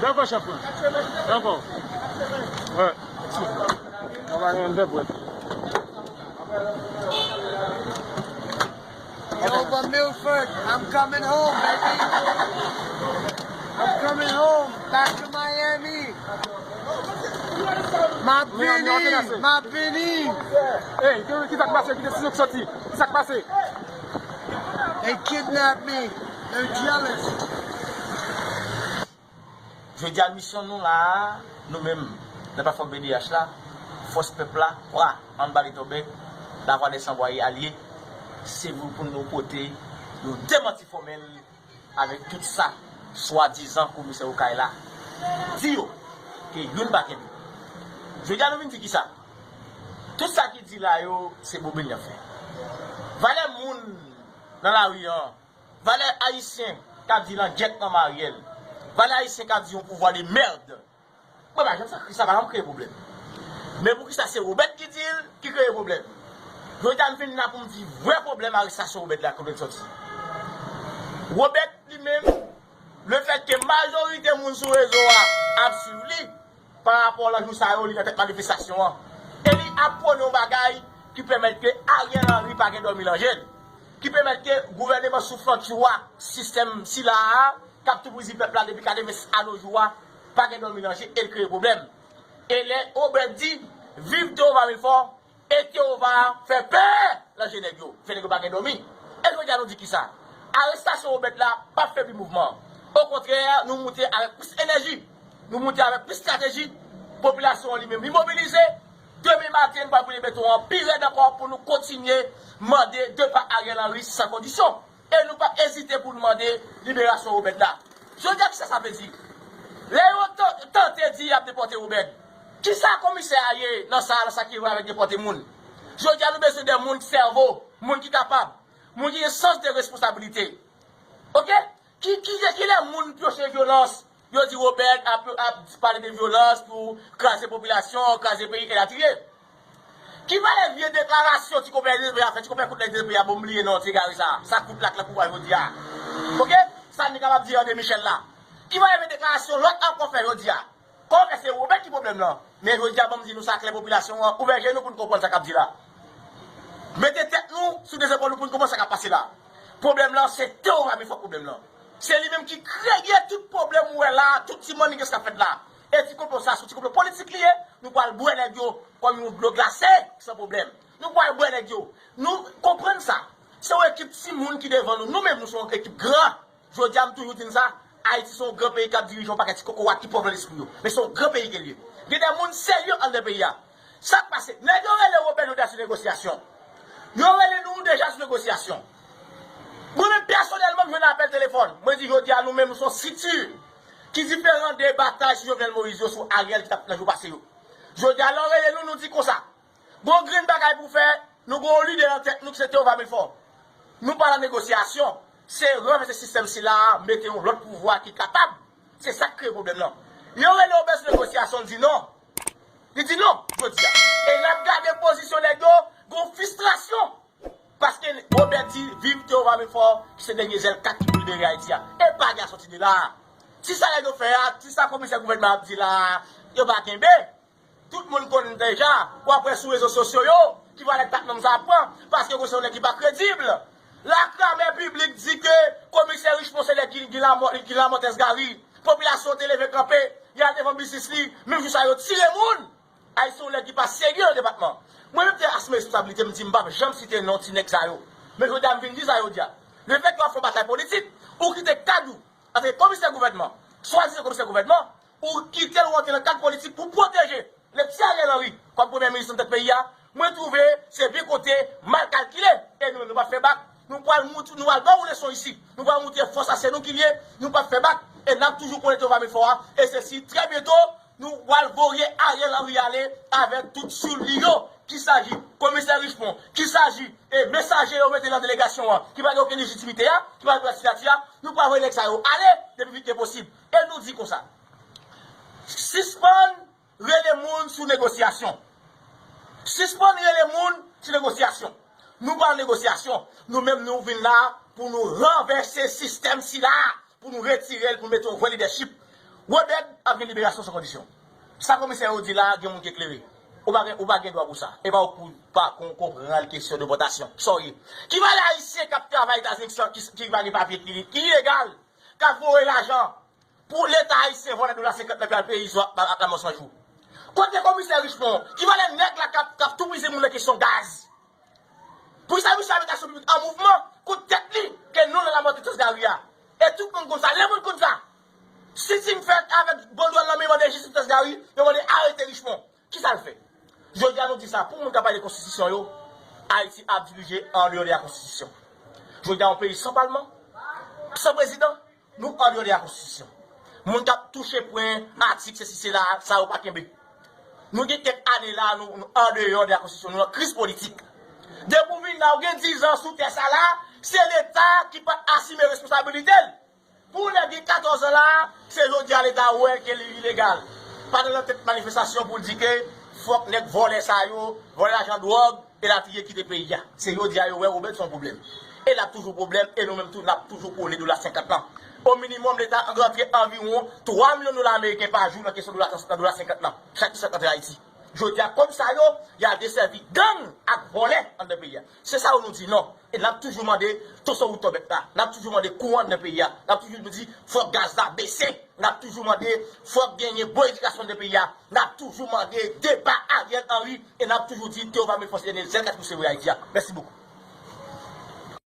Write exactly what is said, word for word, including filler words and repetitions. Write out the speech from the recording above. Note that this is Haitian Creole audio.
Dakò, chèf mwen. Dakò. Wè. Mwen pa gen de pwèt. Yo, from Milford, I'm coming home, baby. I'm coming home, back to Miami. M ap vini, m ap vini. Hey, ki, ki sa k pase? Ki desizyon k soti? Ki sa k pase? They kidnap me. They're jealous. Jodi a, misyon nou la a, nou menm, nan platfòm B D H la, fòs pèp la, kwa, anba Letòbèk, Lavwa dè Sanbwa e alye, se pou, pou nou pote yon demanti fòmèl avèk tout sa swadizan komisè Okay la di yo, ke youn pa kenbe. Jodi a, nou vin di kisa? Tout sa ki di la yo, se boben y ap fè. Valè moun nan lari an, valè ayisyen k ap di langyèt nan Maryèl. Valè ayisyen k ap di yon pouvwa de mèd. Mwen pa janm sa, sa pa janm kreye pwoblèm. Men poukisa se Wobèt ki di l ki kreye pwoblèm? Jodi a m vin la pou m di vrè pwoblèm arestasyon Wobèt la kote l soti. Wobèt li menm, lefètke majorite moun sou rezo a ap swiv li, pa rapò nan jou sa yo, li nan tèt manifestasyon an. E li ap pwone yon bagay ki pèmèt ke Ariel Henry pa gen dòmi nan je l, ki pèmèt ke gouvèneman sou flantyou a, sistèm sila a, k ap toupouzi pèp la depi katreven a no jou a, pa gen dòmi nan je e l kreye pwoblèm. E lè Wobèt di, viv Teova Milfò, e Teova fè pè nan je nèg yo, fè nèg yo pa gen dòmi. E jodi a nou di kisa? Arestasyon Wobèt la p ap febli mouvman an. Okontrè, nou moute avèk plis enèji, nou moute avèk plis estrateji. Popilasyon an li menm, li mobilize. Demen maten, nou pral boule beton an pi rèd ankò pou nou kontinye mande depa Ariel Henry san kondisyon. E nou p ap ezite pou nou mande liberasyon Wobèt la. Jodi a, kisa sa vle di? Lè yo tan-, tante di y ap depòte Wobèt, kisa komisè a ye nan sa, nan sa ki wè avèk depòte moun? Jodi a, nou bezwen de moun ki sèvo, moun ki kapab, moun ki gen sans de responsabilite. Oke? Ki, ki, kilè moun pwoche vyolans, yo di Wobèt ap, ap pale de vyolans pou kraze popilasyon, kraze peyi, elatriye. Ki valè vye deklarasyon ti konpè D P a fè, ti konpè kout nèg D P a, bon, m bliye non ti egare sa, sa kout la k nan pouvwa jodi a. Oke? Sa n kapab di André Michel la. Ki valè vye deklarasyon lòt ankò fè jodi a? Kòm se Wobèt ki pwoblèm lan. Men jodi a, ban m di nou sa klè, popilasyon an, ouvè je nou pou n konprann sa k ap di la. Mete tèt nou sou de zepòl nou pou n konprann sa k ap pase la. Pwoblèm lan, se Teova Milfò pwoblèm lan. Se li menm ki kreye tout pwoblèm ou wè la, tout ti mannigans k ap fèt la. E ti konplo sa, se ti konplo politik li ye, nou pral bwè nèg yo kòm yon dlo glase, san pwoblèm. Nou pral bwè nèg yo. Nou konprann sa. Se yon ekip timoun ki devan nou. Nou menm, nou se yon ekip gran. Jodi a, m toujou di n sa, Ayiti se yon gran peyi k ap dirije yon pakèt ti kokorat ki pòv nan lespri yo. Men se yon gran peyi ke l ye. Gen de moun serye anndan peyi a. Sa k pase? Nèg yo rele Wobèt jodi a sou negosyasyon. Yo rele nou deja sou negosyasyon. Mwen menm pèsonèlman, m jwenn apèl telefòn. Mwen di jodi a, nou menm, nou se yon estrikti ki diferan de batay sou Jovenel Moïse yo, sou Ariel ki t ap nan jou pase yo. Jodi a, lè w rele nou, nou di konsa. Gon grenn bagay pou fè, nou gon lidè nan tèt nou ki se Teova Milfò. Nou pa nan negosyasyon, se ranvèse sistèm sila a, mete yon lòt pouvwa ki kapab. Se sa k kreye pwoblèm lan. Yo rele yo bezwen negosyasyon, l di non. Li di non, jodi a. E n ap gade pozisyon nèg yo, gon fristrasyon. Paske Wobèt di, viv Teova Milfò, ki se dènye zèl kat ki pou libere Ayiti a. E bagay a soti de la a. Ti sa nèg yo fè a, ti sa komisè gouvènman ap di la a, yo pa kenbe. Tout moun konn deja, w ap wè sou rezo sosyo yo, ki valè dat nonm sa ap pran, paske yo konn se yon nèg ki pa kredib. Laklamè piblik di ke komisè Richemond se nèg ki, ki lamò, ki lamòtès gari. Popilasyon te leve kanpe, y al devan biznis li, menm jou sa yo tire moun. Ayisyen yon nèg ki pa serye nan depatman. Mwen menm te asime responsablite m di m p ap janm site non ti nèg sa yo. Men jodi a m vin di sa yo di a. Lefètke w ap fè yon batay politik, ou kite kad ou, antanke komisè gouvènman, swadizan komisè gouvènman, ou kite l rantre nan kad politik pou pwoteje le ti Ariel Henry kòm premye minis nan tèt peyi a, mwen twouve se byen kote mal kalkile. E nou menm, nou p ap fè bak. Nou pral mout-, nou pral ba w leson isit. Nou pral moutre fòs a se nou ki l ye. Nou p ap fè bak. E n ap toujou konnen Teova Milfò a. E se si trè byento, nou pral voye Ariel Henry ale avèk tout soulye yo. Ki saji komisè Richemond, ki saji e mesaje yo mete nan delegasyon an, ki pa gen okenn lejitimite a, ki pa gen siyati a, nou pral voye nèg sa yo ale depi vit ke posib. E nou di konsa, Sispann rele moun sou negosyasyon. Sispann rele moun sou negosyasyon. Nou pa nan negosyasyon. Nou menm nou vin la pou nou ranvèse sistèm sila, pou nou retire l, pou nou mete yon vrè lidèchip. Wodèd ap gen liberasyon san kondisyon. Sa komisè yo di la, gen moun ki eklere. Ou pa gen, ou pa gen dwa pou sa. E pa ou pou pa kon, konprann kesyon depòtasyon. Sorry. Ki valè ayisyen k ap travay Etazini ki, ki pa gen papye, ki, ki ilegal, k ap voye lajan pou Leta ayisyen vòlè dola senkant nan kay peyi sou ap, ap, ap lanmò san jou? Kote komisè Richemond? Ki valè nèg la k ap, k ap toupizi moun nan kesyon gaz? Poukisa misye ap mete aksyon piblik an mouvman kont tèt li ke nou nan lamò Tètans Gari a? E tout moun konn sa, lemonn konn sa. Sitin fèt avèk bandwòl nan men, mande jistis Tètans Gari, yo mande arete Richemond. Kisa l fè? Jodi a nou di sa, pou moun k ap pale de konstitisyon yo, Ayiti ap dirije andeyò de la konstitisyon. Jodi a yon peyi san palman, san prezidan, nou andeyò de la konstitisyon. Moun k ap touche pwen, atik, sesi, sela, sa yo pa kenbe. Nou gen kèk ane la, nou, nou andeyò de la konstitisyon, nou nan kriz politik. Depi w vin la, ou gen diz an sou tè sa la, se Leta ki pa t asime responsabilite l. Pou nèg gen katòz an la, se jodi a Leta wè ke li ilegal. Pa t nan tèt manifestasyon pou l di ke fòk nèg vòlè sa yo, vòlè lajan dwòg, elatriye kite peyi a. Se jodi a yo wè Wobèd se yon pwoblèm. E l ap toujou pwoblèm, e nou menm tou, n ap toujou kole dola senkant lan. O minimòm, Leta rantre anviwon twa milyon dola ameriken pa jou nan kesyon dola, nan dola senkant lan. Chak ki sot antre Ayiti. Jodi a, kòb sa yo, y al desèvi gang ak vòlè anndan peyi a. Se sa yo nou di non. E n ap toujou mande toso wout tòbèt la. N ap toujou mande kouran anndan peyi a. N ap toujou di fòk gaz la bese. N ap toujou mande fòk genyen bon edikasyon anndan peyi a. N ap toujou mande depa Ariel Henry. E n ap toujou di Théophile Fons Daniel, sèl kèk pou sove Ayiti a. Mèsi bokou.